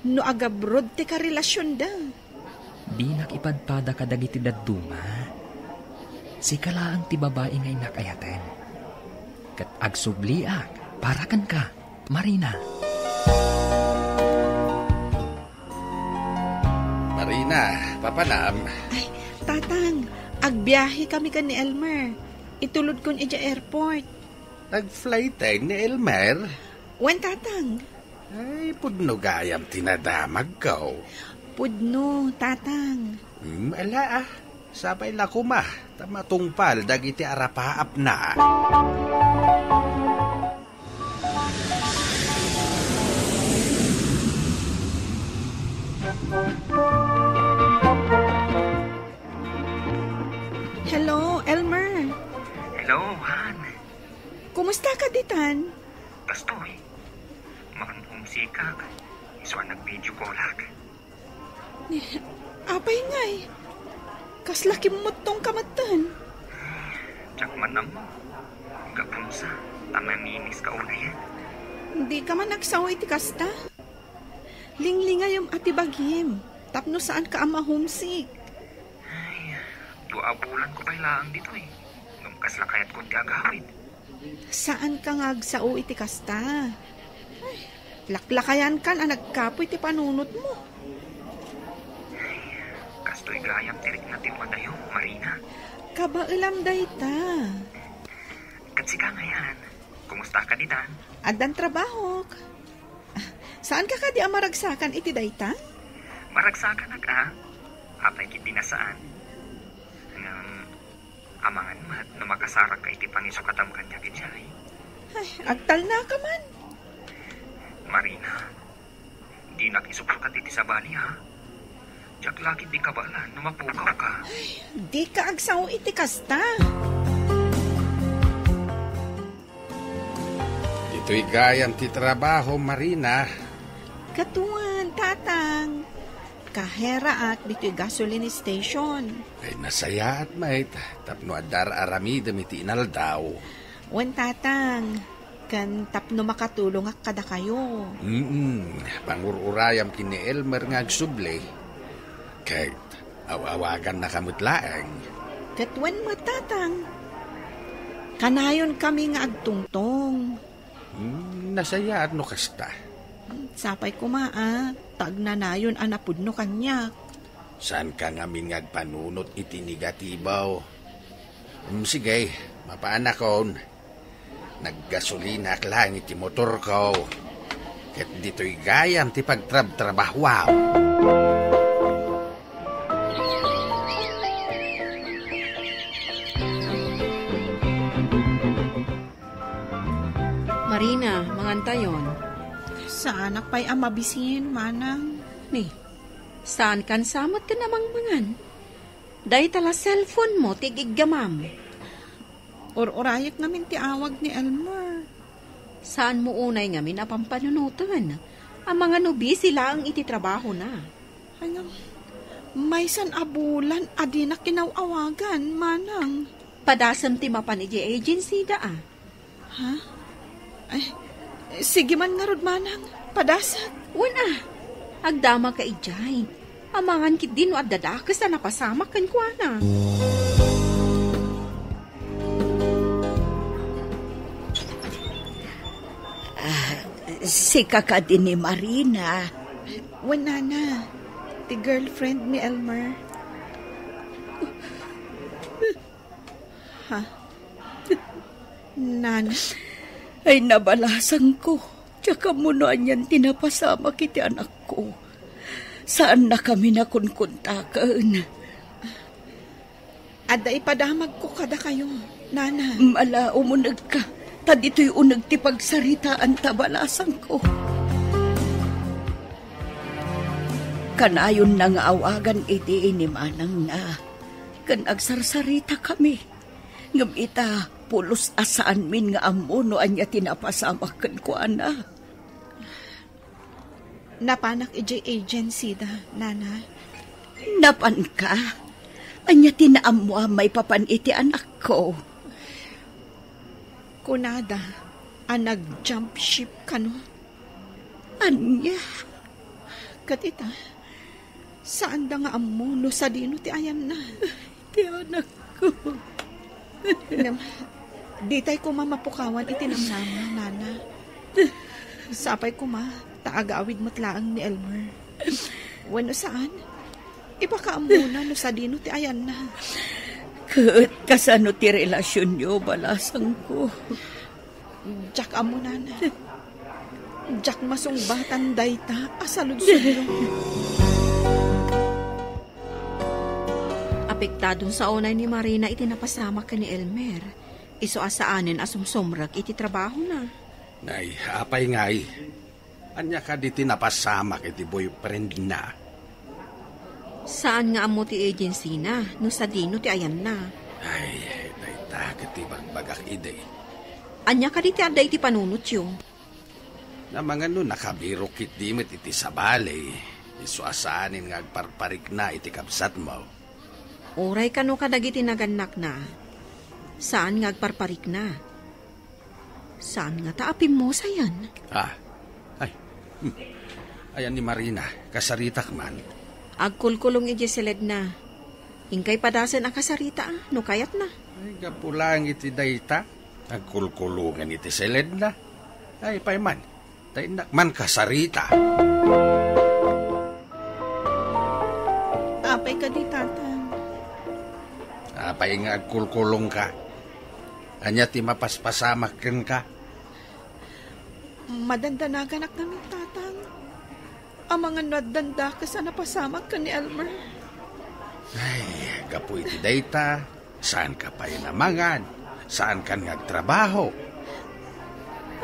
No agabrod ti karelasionda. Dinak ipadpada kadagiti dadduma. Sika laeng ti babai nga innak ayaten. Ket agsubliak para kenka, Marina. Marina, papanam. Ay, Tatang, agbiahe kami ken ni Elmer. Itulodkon idiay airport. Nag-flight ni Elmer? Wen, Tatang. Ay, pudno gayam ti nadamagko. Pudno, Tatang. Hmm, ala, a. Sapay la koma, ta matungpal dagiti arapaapna. Hello, Elmer. Hello, Han. Ditan. Kastoy, maan homesickak, isu a nag-video callak. Ni, apay ngay? Kasla kimmuttong ka metten. Diak man ammo. Gapunsa, ta mamimiss ka unayen. Dika man agsao iti kasta. Linglingayem a ti bagim, tapno saan ka a ma-homesick. Ay, dua a bulan ko pay laeng ditoy. Ngem kasla kayat ko ti agawid. Saan ka nga agsao iti kasta? Ay, laklakayan kan a nagkapoy ti panunot mo. Kastoy gayam ti rikna ti umadayo, Marina. Kabaelam dayta. Ket sika ngayan, kumusta ka ditan? Addan trabahok. Saan ka kadi a maragsakan iti dayta? Maragsakanak a. Apay ket di nasaan. Ngem, amangan met no makasarak ka iti pangisukatmo kaniak idiay. Ay, agtalna ka man. Marina, dinak isukat iti sabali, ha? Diak la ketdi kabaelan no mapukaw ka. Ay, di ka agsao iti kasta. Ditoy gayam ti trabaho, Marina. Katuan, Tatang. Kaheraak ditoy gasoline station. Ay, nasayaat met, tapno adda ar-aramidem iti inaldaw. Wen, Tatang, ken tapno makatulongak kadakayo. Mm, pangur-urayam ken ni Elmer nga agsubli. Ket aw-awagannaka met laeng. Ket wen met, Tatang. Kanayon kami nga agtungtong. Hmm, nasayaat no kasta. Sapay koma a, ta agnanayon a napudno kaniak. Saanka ngamin nga agpanunot iti negatibo. Hmm, sige, mapaanakon. Naggasolinak laeng iti motorko. Ket ditoy gayam ti pagtrabtrabahuam. Marina, mangantayon. Saanak pay a mabisin, Manang. Ni, saan kan sa met ken a mangmangan? Dayta la cellphone mo ti igiggamam. Ur-urayek ngamin ti awag ni Elmer. Saan mo unay ngamin a pampanunoten? Amangan no busy laeng iti trabahona. Ay, ngem, maysan a bulan a dinak inaw-awagan, Manang. Padasem ti mapan idiay agency da, a. Ha? Ay, sige man ngarud, Manang. Padasek. Wen a, agdama ka idiay. Amangan ketdi no adda dakes a napasamak kenkuana. Ah, sika kadi ni Marina? Wen, Nana. Ti girlfriend ni Elmer. Ha? Nana? Ay, nabalasangko. Diak ammo no anian ti napasamak iti anakko. Saannakamin a kunkuntaken. Adda ipadamagko kadakayo, Nana. Ala, umunegka. Ta ditoy uneg ti pagsaritaanta, balasangko. Kanayonna nga awagan idi ni manangna, ken agsarsaritakami. Ngem ita, pulos a saanmin nga ammo no ania ti napasamak kenkuana. Napanak idiay agency da, Nana. Napanka? Ania ti naammoam maipapan iti anakko? Kunada a nag-jump ship kano. Ania? Ket ita, saanda nga ammo no sadino ti ayanna. Ti anakko. Ngem, ditay koma mapukawan iti namnama, Nana. Sapay koma, ta agawid met laeng ni Elmer. Wenno saan, ipakaammona no sadino ti ayanna. Ket kasano ti relasionyo, balasangko? Diak ammo, Nana. Diak masungbatan dayta a saludsodyo. Apektadon sa unay ni Marina iti napasamak ken ni Elmer. Isu a saanen a sumsumrek iti trabahona. Nay, apay ngay? Ania kadi ti napasamak iti boyfriendna? Saan nga ammo ti agency-na no sadino ti ayanna. Ay, dayta ket ti ibagbagak idi. Ania kadi ti adda iti panunotyo? Amangan no nakabirok ketdi met iti sabali, isu a saanen nga agparparikna iti kabsatmo. Uray kano kadagiti nagannakna, saan nga agparparikna. Saan ngata a pimmusayan? Ah, ay, hmm. Ayan ni Marina, kasaritak man. Agkulkulong idiay siledna. Inkay padasen a kasarita, a, no kayatna. Ay, gapu laeng iti dayta. Agkulkulongen iti siledna. Ay, pay man. Ta innak man kasarita. Apay kadi, Tatang? Apay nga agkulkulongka? Ania ti mapaspasamak kenka? Madandanaganak ngamin, Tatang. Amangan no addan dakes a napasamak ken ni Elmer. Ay, gapu iti dayta, saanka pay namangan, saankan nga agtrabaho.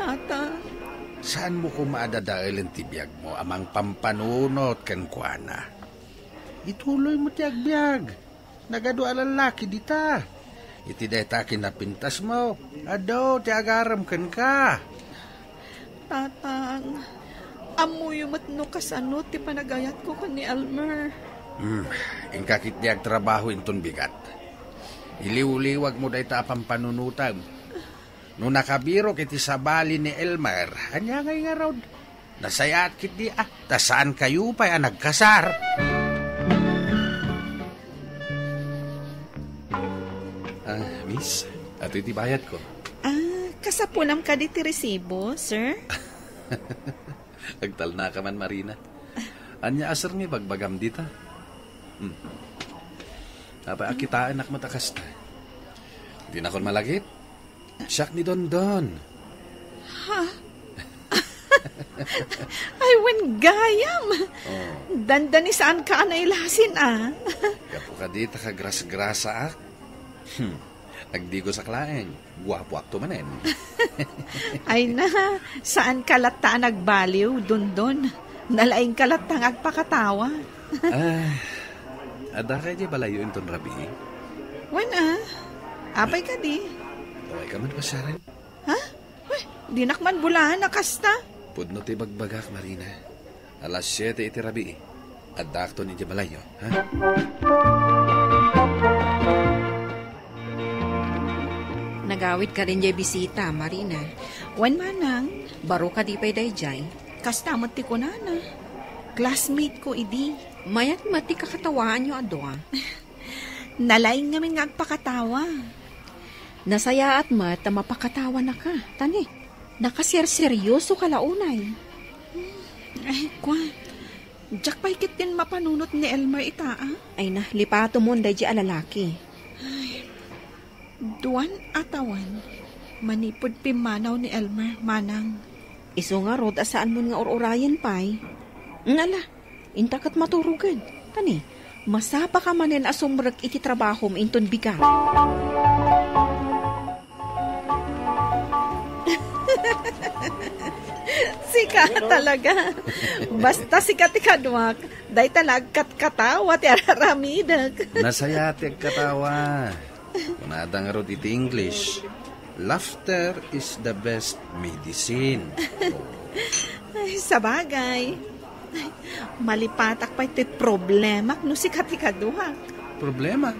Tatang. Saanmo koma a dadaelen ti biagmo a mangpampanunot kenkuana? Ituloymo ti agbiag. Nagadu a lallaki dita. Iti dayta a kinapintasmo, adu ti agarem kenka. Tatang, ammoyo met no kasano ti panagayatko ken ni Elmer. Hmm, inka ketdi agtrabaho inton bigat. Iliwliwagmo dayta a pampanunotem. No nakabirok iti sabali ni Elmer, ania ngay ngarud? Nasayaat ketdi a, ta saankayo pay a nagkasar. Ah, miss, atoy ti bayadko. Ah, kasapulam kadi ti resibo, sir? Agtalnaka man, Marina. Ania a sir nga ibagbagam dita? Hmm. Apay a kitaenak met a kasta? Dinakon malagip? Siak ni Dondon. Ha? Ay, wen gayam. Oh. Dandani saanka a nailasin, a. Gapu kadi ta kagrasgrasaak. Hmm. Agdigosak laeng. Guapoakto manen. Ay na, saanka latta a nagbaliw, Dondon. Nalaingka latta nga agpakatawa. Ah, addaka idiay balayyo inton rabii? Wen, a. Apay kadi? Awaay ka man pasiaren? Ha? Wen, dinak man bulaen a kasta. Pudno ti bagbagak, Marina. Alas siete iti rabii. Addaakton idiay balayyo, ha? Nagawid kadin diay bisita, Marina. Wen, manang. Baro kadi pay daydiay? Kasta met ti kunana. Classmate ko idi. Mayat met ti kakatawaanyo a dua. Nalaing ngamin nga agpakatawa. Nasayaat met ta mapakatawanaka. Tani, nakaserseryosoka la unay. Ay, kwa. Diak pay ketdin mapanunot ni Elmer ita, a. Ay na, lipatomon daydiay a lalaki. Ay, duan a tawen manipud pimmanaw ni Elmer, manang. Isu ngarud a saanmon nga ur-urayen pay. Ngala, inta ket maturogen. Tani, masapaka manen a sumrek iti trabahom inton bigat. Sika talaga. Basta sika ti kaduak, dayta la agkatkatawa ti araramidek. Nasayaat ti agkatawa. Kunada ngarud iti English, "Laughter is the best medicine." Ay, sabagay. Malipatak pay ti problemak no sika ti kaduak. Problema?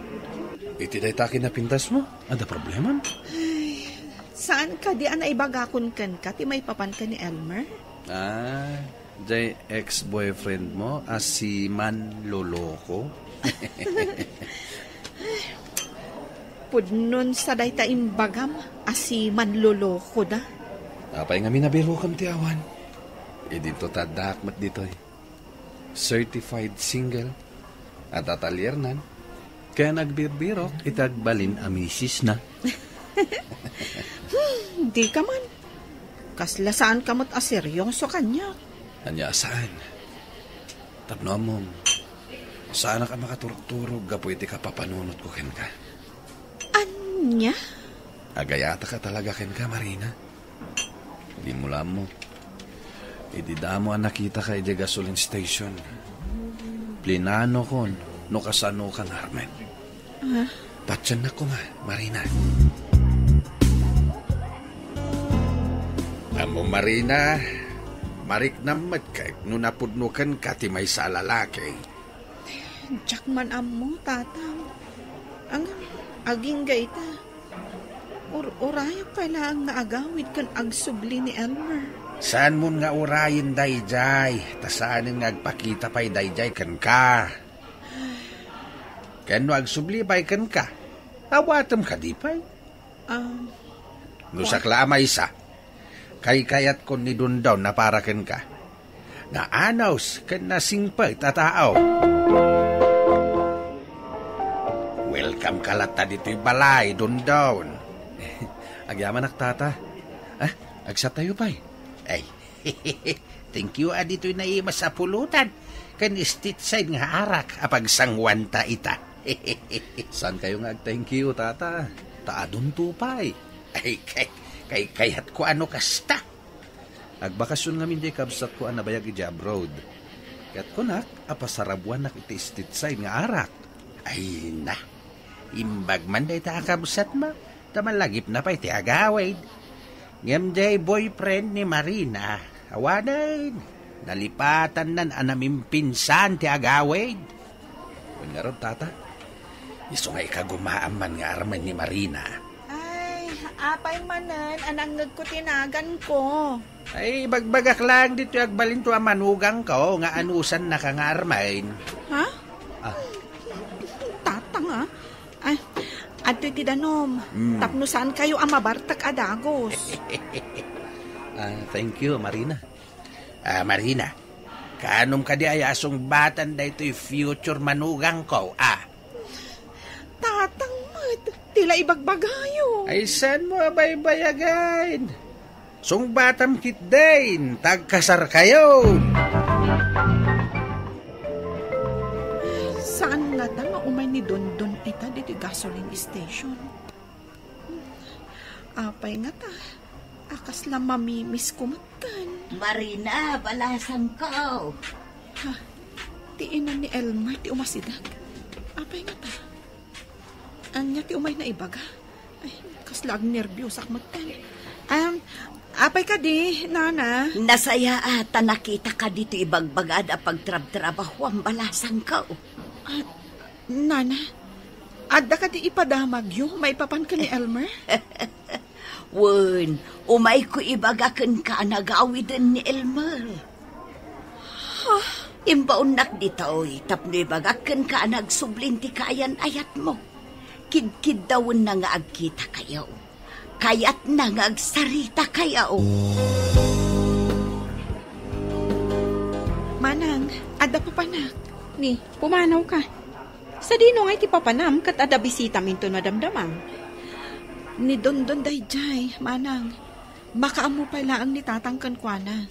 Iti dayta a kinapintasmo, adda problemam? Ay, saan kadi a naibagakon kenka ti maipapan ken ni Elmer? Ah, diay ex-boyfriend mo a si Manloloko? Pudnon sa dayta imbagam a si Manloloko da. Apay ngamin a birokam ti awan? Idinto ta addaak met ditoy. Certified single. Adda taliernan. Ken agbirbirok iti agbalin a misisna. Hmm, dika man. Kasla saanka met a seryoso kaniak. Ania a saan? Tapno ammom, saanak a makaturogturog gapu iti kapapanunotko kenka. Ania? Agayataka talaga kenka, Marina. Dimo la ammo. Idi damo a nakitaka idiay gasoline station, plinanokon no kasanoka ngarud. Ah? Patiennak koma, Marina. Marina, mariknam met kayat no napudno kenka ti maysa a lalaki. Diak man ammo, Tatang. Ang agingga ita, ur-, urayak pay laeng nga agawid ken agsubli ni Elmer. Saanmon nga urayen daydiay, ta saanen nga agpakita pay daydiay kenka. Ken no agsubli pay kenka, awatem kadi pay? Um, No sakla a maysa, kaykayatkon ni Dondon a para kenka. Naanus ken nasingpet a tao. Welcome ka latta ditoy balay, Dondon. Agyamanak, Tata. Ah, agsatayo pay. Ay, thank you a ditoy naimas a pulutan. Ken street side nga arak a pagsanguanta ita. Saan kayo nga ag-thank you, Tata? Ta adunto pay. Ay, kay, kay kayatko a no kasta. Agbakasyon ngamin diay kabsatko a nabayag idiay abroad. Ket kunak a pasarabuannak iti street side nga arak. Ay na, imbag man dayta a kabsatmo, ta malagipna pay ti agawid. Ngem diay boyfriend ni Marina, awanen, nalipatannan a namimpinsan ti agawid. Wen ngarud, Tata, isu nga ikagumaam man nga armen ni Marina. Ay, apay manen a nangngegko ti naganko? Ay, ibagbagak laeng ditoy agbalinto a manugangko nga anusannaka nga armen. Ha? Ah. Tatang, ah. Ay, adtoy ti danom. Hmm. Tapno saan kayo a mabartek a dagus. Ah, thank you, Marina. Ah, Marina, kaanom kadi a sungbatan daytoy future manugangko, ah? Tatang met, ti la ibagbagayo. Ay, saanmo a baybayagen? Sungbatam ketdin, ta agkasarkayon. Saan ngata nga umay ni Dondon ita ditoy gasoline station? Apay ngata, a kasla mamimisko metten. Marina, balasangko. Ha, ti ina ni Elmer ti umasideg. Apay ngata? Ania ti umay naibaga? Ay, kasla agnerbiusak metten. Um, apay kadi, Nana? Nasayaat ta nakitaka ditoy ibagbagaad a pagtrabtrabahuam, balasangko. Ah, Nana, adda kadi ipadamagyo maipapan ken ni Elmer? Wen, umayko ibaga kenka a nagawiden ni Elmer. Ha? Imbaonnak ditoy tapno ibagak kenka a nagsubli ti kaayan-ayatmo. Kidkiddawenna nga agkitakayo. Kayatna nga agsarita kayo. Manang, adda papanak. Ni, pumanaw ka. Sadino ngay ti papanam ket adda bisitam inton madamdamam? Ni Dondon daydiay, Manang. Makaammo pay laeng ni Tatang kenkuana.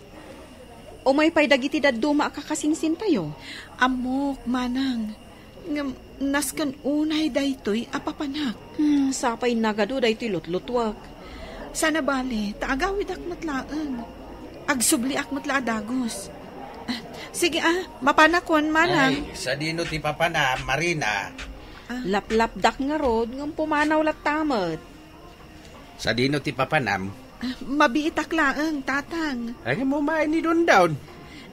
Umay pay dagiti dadduma a kakasinsintayo? Ammok, Manang. Ngem nasken unay daytoy a papanak. Hmm, sapay nagadu daytoy lutlutuak. Saan a bale, ta agawidak met laeng. Agsubliak met la a dagus. Ah, sige, ah, mapanakon, Manang. Ay, sadino ti papanam, Marina? Ah. Laplapdak ngarud, ngem pumanaw latta met. Sadino ti papanam? Ah, mabiitak laeng, Tatang. Ay, ngem umay ni Dondon.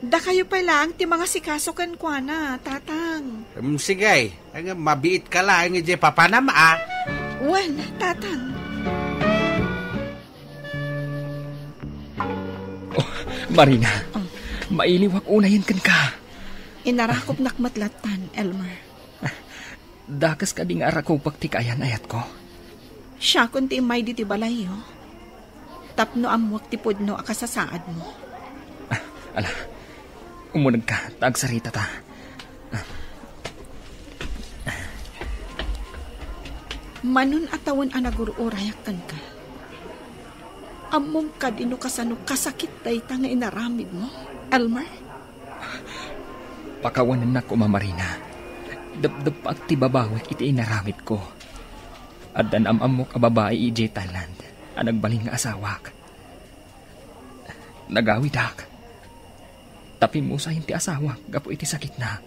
Dakayo pay laeng ti mangasikaso kenkuana, Tatang. Em, sige. Ay, ngem mabiit ka laeng idiay papanam, a. Wen, Tatang. Oh, Marina. Oh. Mailiwak unayen kenka. Inarakupnak met lattan, Elmer. Dakes kadi nga arakupek ti kaayan-ayatko? Siakon ti immay ditoy balayyo. Tapno ammuek ti pudno a kasasaadmo. Ah, ala, umunegka, ta agsaritata. Manon a tawen a nagur-urayak kenka. Ammom kadi no kasano kasakit dayta nga inaramidmo, Elmer? Pakawanennak koma, Marina. Depdeppak ti babawek iti inaramidko. Adda naam-ammok a babai idiay Thailand a nagbalin nga asawak. Nagawidak. Ta pimusayen ti asawak gapu iti sakitna.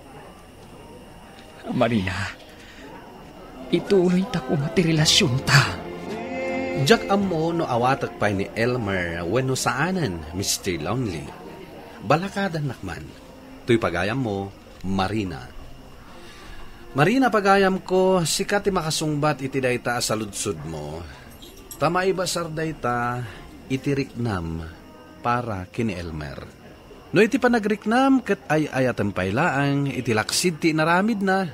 Marina, ituloyta koma ti relasionta. Diak ammo no awatek pay ni Elmer wenno saanen, Mister Lonely. Balakadannak man. Toy pagayammo, Marina. Marina, pagayamko, sika ti makasungbat iti dayta a saludsodmo. Ta maibasar dayta iti riknam para ken ni Elmer. No iti panagriknam ket ay-ayatem pay laeng iti laksid ti inaramidna,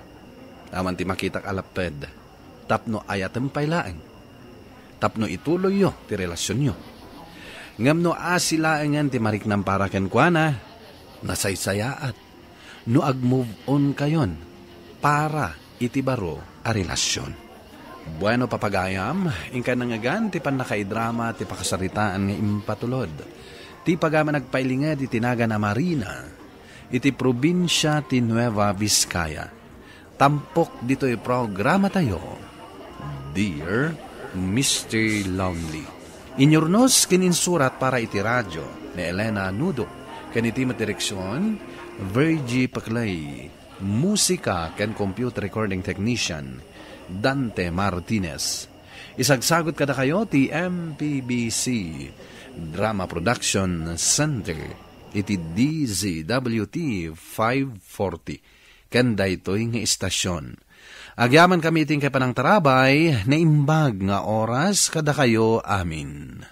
awan ti makitak a lapped tapno ayatem pay laeng, tapno ituloyyo ti relasionyo. Ngem no asi laengen ti mariknam para kenkuana, nasaysayaat no ag-move on kayon para iti baro a relasion. Bueno, papagayam, inka nangngegan ti pannakaidrama ti pakasaritaan nga impatulod. Ti pagayam a nagpailinged iti nagan a Marina, iti probinsia ti Nueva Vizcaya. Tampok ditoy programatayo, Dear Mister Lonely. Inyurnos ken insurat para iti radio ni Elena Nudo, ken iti met direksion, Virgie Paclay. Musika ken computer recording technician, Dante Martinez. Isagsagot kadakayo ti M P B C Drama Production Center iti D Z W T five forty. Ken daytoy nga istasion. Agyamankami iti inkay panangtarabay, naimbag nga oras kadakayo amin.